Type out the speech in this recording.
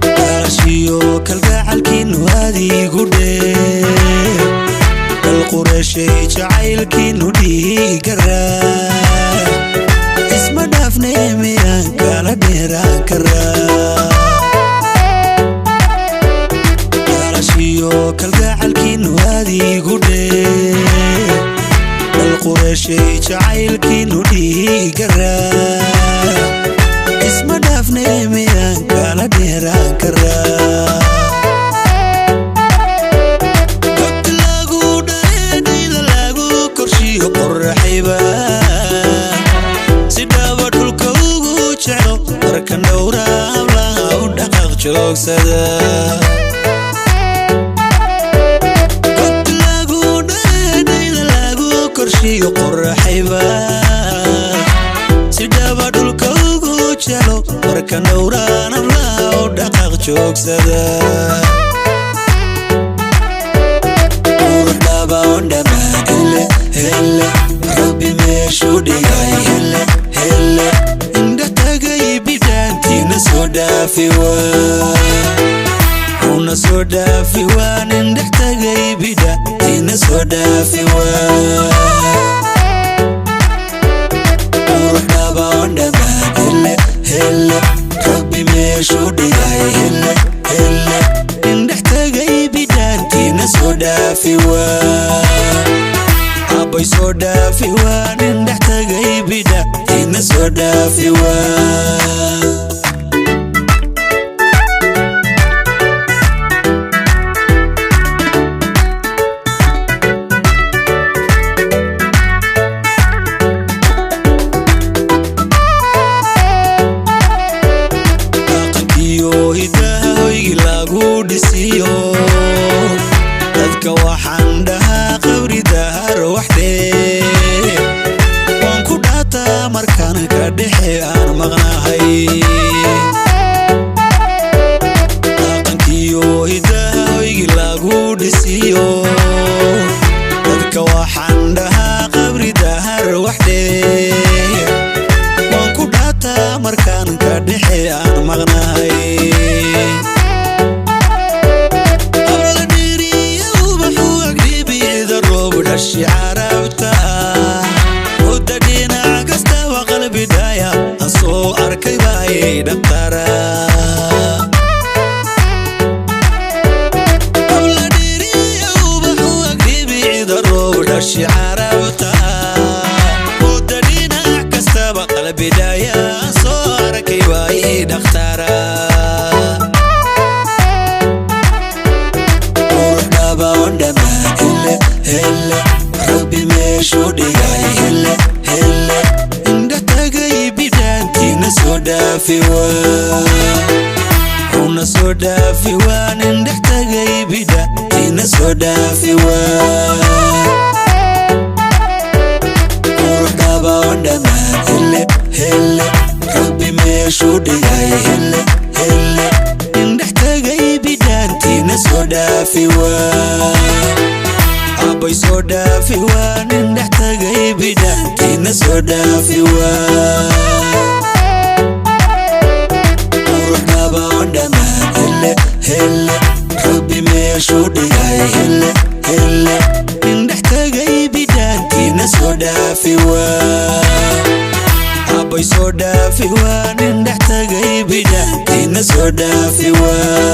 Dhalashiyo kalgacalkiinu adigu dheer, dal Qureeshay jacaylkiinu dhiigaraa. Isma dhaafne, miyaan kala dheeraan karaa? Dhalashiyo kalgacalkiinu adigu dheer, dal Qureeshay jacaylkiinu dhiigaraa. Isma dhaafne, miyaan kala dheeraan karaa? Gobta lagu dhareedayda lagu korshiyo qoraxayba si dhaba dhulka ugu jeclo, marka dhowra hablaha u dhaqaaq joogsada. Gobta lagu dhareedayda lagu korshiyo qoraxayba si dhaba dhulka ugu jeclo, marka dhowraan hablaha u dhaqaaq joogsada. Qurux dhabaon dhammaan, hele hele, Rabbi meeshuu dhigay, hele hele. Indha tagay bidhaantiina soo dhaafi waa, una soo dhaafi waan. Indhex tagay bidhaantiina soo dhaafi waa. Qurux dhabaon dhammaan, hele hele, Rabbi meeshuu dhigay, hele hele. Indhex tagay bidhaantiina soo dhaafi waa, abbay soo dhaafi waan. Indhex tagay bidhaantiina soo dhaafi waa. Dhaqankiyo hidaha hoygii lagu dhisiyo, dadka waxaan dhahaa qabri dahar waxdhee. Waan ku dhaataa markaan ka dhexe aan maqnahay. Dhaqankiyo hidaha hoygii lagu dhisiyo, dadka waxaan dhahaa qabri dahar waxdhee. Waan ku dhaataa markaan ka dhexe aan maqnahay. Habla dheriya ubaxu agdhibicda roob dhashi carabta, mudda dhinac kastaba qalbi dhaya aan soo arkay baayay dhaqtara. Habla dheriya ubaxu agdhibicda roob dhashi carabta, mudda dhinac kastaba qalbi dhaya aan soo arkay baayay dhaqtara. Qurux dhabaon dhammaan, hele hele, Rabbi meeshuu dhigay, hele hele. Indha tagay bidhaantiina soo dhaafi waa, una soo dhaafi waan. Indhex tagay bidhaantiina soo dhaafi waa. Qurux dhabaon dhammaan, hele hele, Rabbi meeshuu dhigay, hele hele. Indhex tagay bidhaantiina soo dhaafi waa, abbay soo dhaafi waan. Indhex tagay bidhaantiina soo dhaafi waa. Qurux dhabaon dhammaan, hele hele, Rabbi meeshuu dhigay, hele hele. Indhex tagay bidhaantiina soo dhaafi waa, abbay soo dhaafi waan. Indhex tagay bidhaantiina soo dhaafi waa.